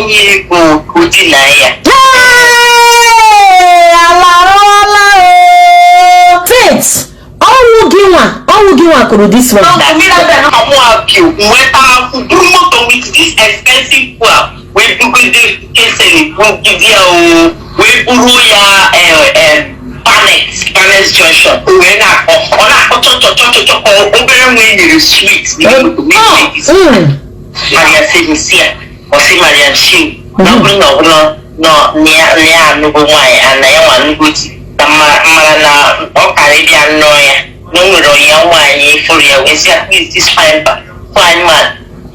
inye ego ka o dinaa ya. Hey! Alarụọla o! Faith, ọwụ gị nwa, ọwụ gị nwa kụrụ this one. Amụapio nweta buru moto with this expensive fuel wee bugide kesịrị bugide ya o wee buru ya Panet Junction wee na-akpọ ọ na-akpọ chọchọchọchọchọ ka obere nwa e nyere sweet n'ime moto wee Oh, this Mariam sị ya, ọ sị Mariam Shehu na ọ bụrụ na ọ bụrụ nọ na ya anụgo nwaanyị a na ya nwa anụgo di na mara na ọ kara ịbịa nnọọ ya na o nwere ya nwaanyị fụrụ ya wee sị ya, "Who is this fine fine man?"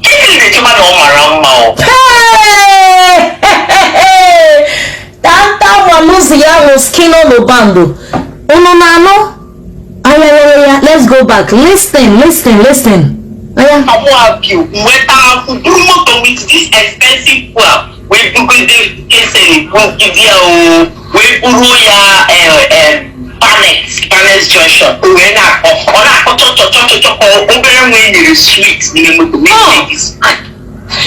Kekere na-echekwa na ọ mara mma o. Hey! Tanta Malusi ya Moschino Lobando. Unu na-anụ? Ayayaya, let's go back. Listen, listen, listen. Aya. Amụapio nweta buru moto with this expensive fuel wee bugide kesịrị bugide ya o wee buru ya Panet Junction wee na-akpọ ọ na-akpọ chọchọchọchọchọ ka obere nwa e nyere sweet n'ime moto wee this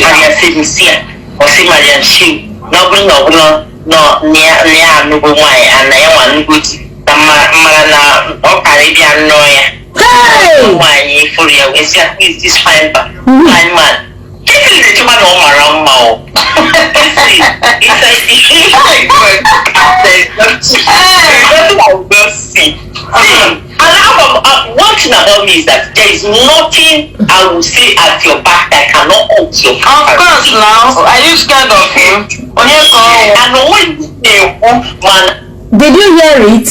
Mariam sị ya, ọ sị Mariam Shehu na ọ bụrụ na ọ bụrụ nọ na ya anụgo nwaanyị a na ya nwa anụgo di na mara na ọ kara ịbịa nnọọ ya Hey! nwaanyị fụrụ ya wee sị ya, "Who is this fine fine man?" Kekere na-echekwa na ọ mara mma o. Inside there's nothing I will not see. See, and one thing about me is that there is nothing I will say at your back that cannot come to your Of back. course now. Are you scared of him? Onye ka ọ wụ? And onwe na-ekwu mana Did you hear it?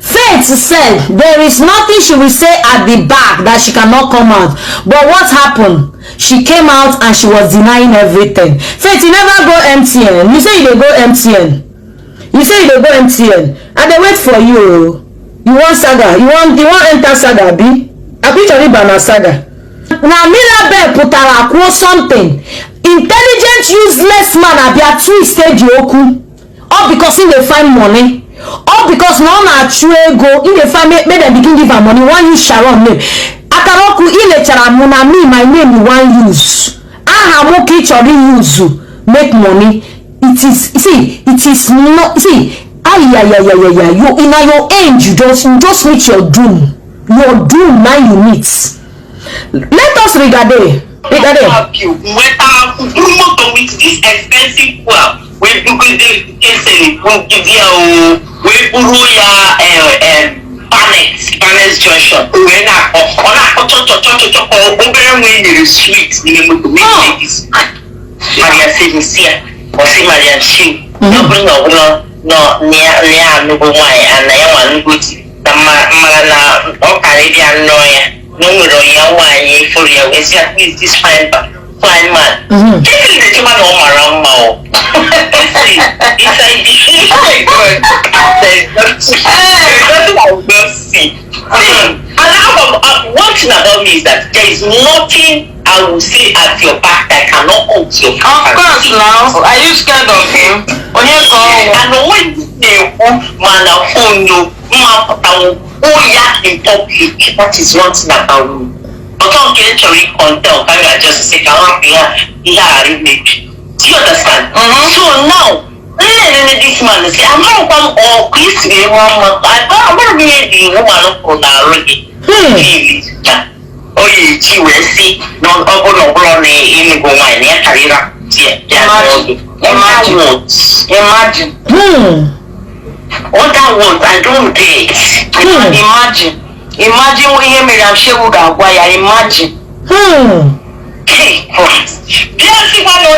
Faith said there is nothing she will say at the back that she cannot come out. But what happened? She came out and she was denying everything. Faith, you never go MTN. You say you dey go MTN. You say you dey go MTN. I dey wait for you o. You want saga? You want enter saga abi? Abi chọrọ ịba na saga? Na Mirabel pụtara kwuo something. Intelligent useless man abịa twist the okwu. All because he dey find money, all because na ọ na-achụ ego, he dey find make dem begin give am money, wan use Sharon name. Akara ọkụ ilechara mụ na me, my name you wan use. Aha mụ ka ị chọrọ use make money. It is, see, it is not, see, ayayayaya, you na your end, you just meet your doom. Your doom na you meet. Let us regade regade. Amụapio nweta buru moto with this expensive fuel wee bugide kesịrị bugide ya o wee buru ya Panet Junction wee na-akpọ ọ na-akpọ chọchọchọchọchọ ka obere nwa e nyere sweet n'ime moto wee this Mariam sị ya, ọ sị Mariam Shehu na ọ bụrụ na ọ bụrụ nọ na ya anụgo nwaanyị a na ya nwa anụgo di na mara na ọ kara ịbịa nnọọ ya na o nwere ya nwaanyị fụrụ ya wee sị ya, "Who is this fine man?" Kekere na-echekwa na ọ mara mma o. See, inside there's nothing I will not see. See, and one thing about me is that there is nothing I will say at your back that cannot come to your Of back. course now. Are you scared of him? Onye ka ọ wụ? And onwe na-ekwu mana phone mma pụtanwu kwuo ya in public. That is one thing about me. Ọtọ nke m chọrọ ịkọntel ka m ga-just sị ka m hapụ ya ihe a ghara imebi. Do you understand? Mhm. So now, nne nene this man sị amaghịkwa m ọkụ isi wee nwa mma, amara m ihe dị woman kwuru n'arụ gị. Feel na ọ ya eji wee sị na ọ bụrụ na ọ bụrụ na ịnụgo nwaanyị na ya karịrị ya ya n'oge. Imagine. Other words, Imagine. Other words, I don't get. Imagine. Imagine ihe Miriam Shehu ga-agwa ya. Imagine. Hey, bịa sịkwa na ọ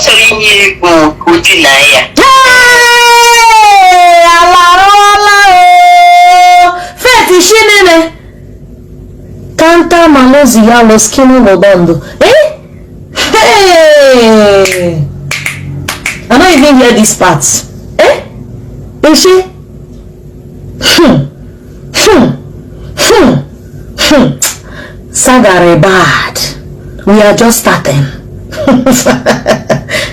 chọrọ inye ego ka o dinaa ya. Hey! Alarụọla o! Faith shinene. Tanta Malozi ya Loskino Lobando. Eh? Hey! I don't even hear this part. Eh? Ishe? Sagare bad. We are just starting.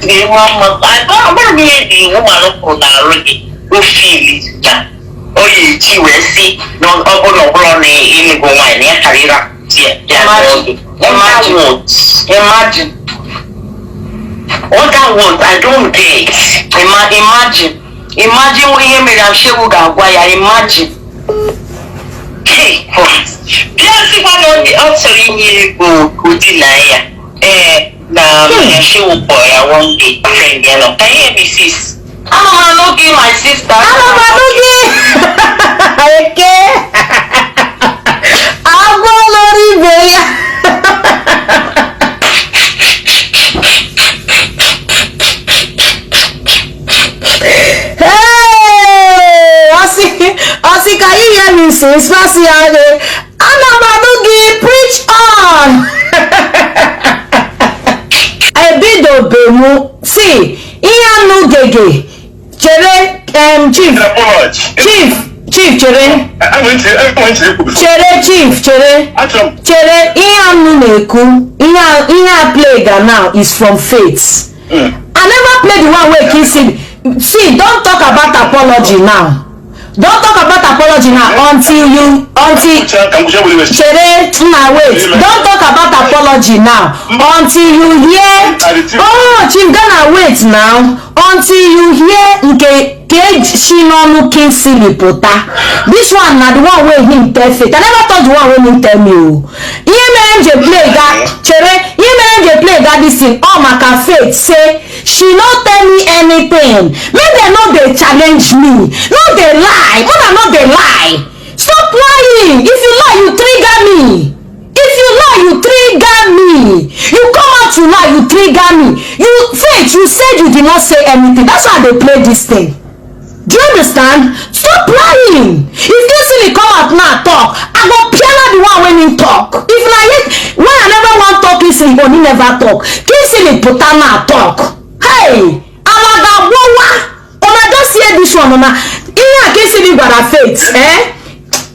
Nwa mma amara m ihe dị woman kwuru n'arụ gị o feel na ọ ya eji wee sị na ọ bụrụ na ọ bụrụ na ịnụgo nwaanyị na ya karịrị ya ya n'oge. Imagine. Other words, Imagine. Other ones I don't get. Imagine, imagine ihe Miriam Shehu ga-agwa ya, imagine. Hey, bịa sịkwa na ọ chọrọ inye ego ka o dinaa ya. Ee, na Mariam Shehu kpọrọ ya one day, friend ya nọ. Can you hear me, sis? Ana m anụ gị, my sister. Ana m anụ gị. Eke agwọ lọrọ ibe ya. Hey! Ọsị ka you hear me, sis? Fasị ya gị, ana m anụ gị, preach on. Ebidobemu si ihe anụ gege chere chief. Apology. Chief, chief, chere. Enwere ntị ekwu before. Chere, chief, chere. Achọrọ m Chere, ihe anụ na-ekwu, ihe a play ga now is from Faith. I never play the one wey Kingsley. See, don't talk about apology now. Don't talk about apology now until you until Nkwucha ka nkwucha were were. Chere nna, wait. Don't talk about apology now until you hear. Oh, Chief Ghana, wait now until you hear nke ka si n'ọnụ Kingsley pụta. This one na the one wey him tell Faith. I never touch the one wey him tell me o. Ihe mere m ji play ga, chere, ihe mere m ji play ga this thing ọ maka Faith say she no tell me anything. Make dem no dey challenge me, no dey lie. Una no dey lie. Stop lying. If you lie, you trigger me. If you lie, you trigger me. You come out to lie, you trigger me. You, Faith, you said you did not say anything. That's why I dey play this thing. Do you understand? Stop lying. If Kingsley come out now talk, I go piano the one wey him talk. If na yet when I never wan talk, Kingsley but he never talk. Kingsley pụta now talk, hey, alaga gbowa. Una just hear this one. Una ihe a Kingsley gwara Faith, eh?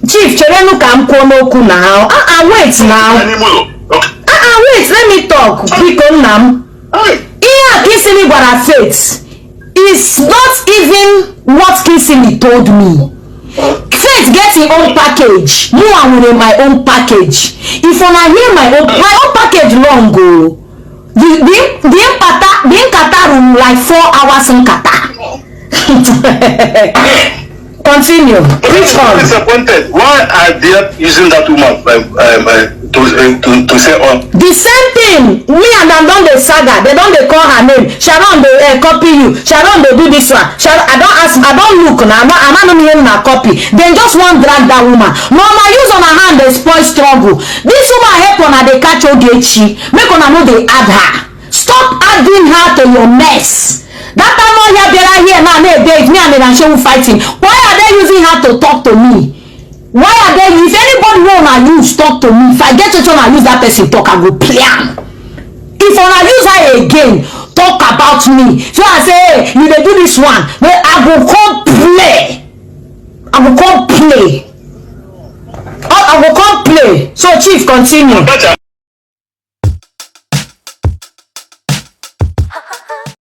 Chief, cherenu ka m kwuo n'okwu now. Ah ah, wait now. N'ime ụlọ. Okay. Ah ah, wait, let me talk, biko nna m. Hey. Ihe a Kingsley gwara Faith is not even what Kingsley told me. Faith get im own package, mụnwa nwere my own package. If una hear my own package, long o. The nkata, the nkata ruru like 4 hours nkata. Continue, preach I'm on. disappointed. Why are they using that woman to say on? The same thing, me and am don dey saga. They don dey call her name. Sharon dey copy you. Sharon dey do this one. Sharon, I don ask, I don look na ama no ihe na copy. Dem just wan drag that woman. Na una use una hand dey spoil struggle. This woman help una dey catch Ogechi. Make una no dey add her. Stop adding her to your mess. That time ohia bịara here now na-ede me and Shehu fighting. Why are they using her to talk to me? Why are they? If anybody wey una use talk to me, if I get wetin una use that person talk, I go play am. If una use her again talk about me, so I say, hey, you dey do this one, well, I go come play, I go come play, I go come play. So chief, continue. Better.